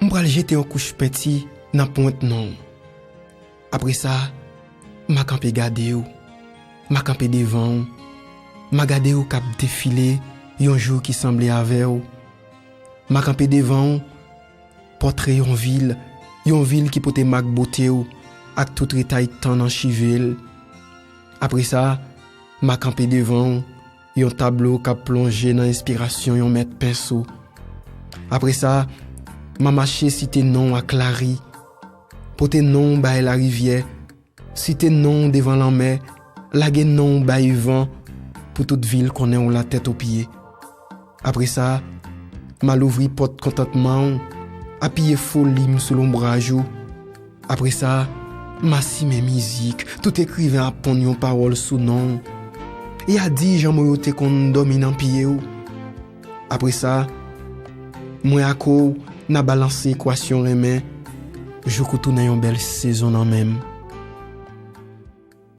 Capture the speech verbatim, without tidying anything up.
M pral jete yon kouch penti nan pwent non w. Apre sa, m a kanpe gade w. M a kanpe devan w. M a gade w k ap defile yon jou ki sanble avè w. M a kanpe devan w, pòtre yon vil, yon vil ki pote mak bote w ak tout retay tan nan chive l. Apre sa, m a kanpe devan w, yon tablo k ap plonje nan enspirasyon yon mèt penso. Apre sa, m a mache site non w ak lari, pote non w bay larivyè, site non w devan lanmè, lage non w bay van pou tout vil konnen w la tèt o pye. Apre sa, m a louvri pòt kontantman w, apiye foli m sou lonbraj ou. Apre sa, m a simen mizik, tout ekriven a ponn yon pawòl sou non w. E a di jan mo yo te konn dòmi nan pye w. Apre sa, mwen ak ou n a balanse ekwasyon renmen jouk ou tounen yon bèl sezon nan men m.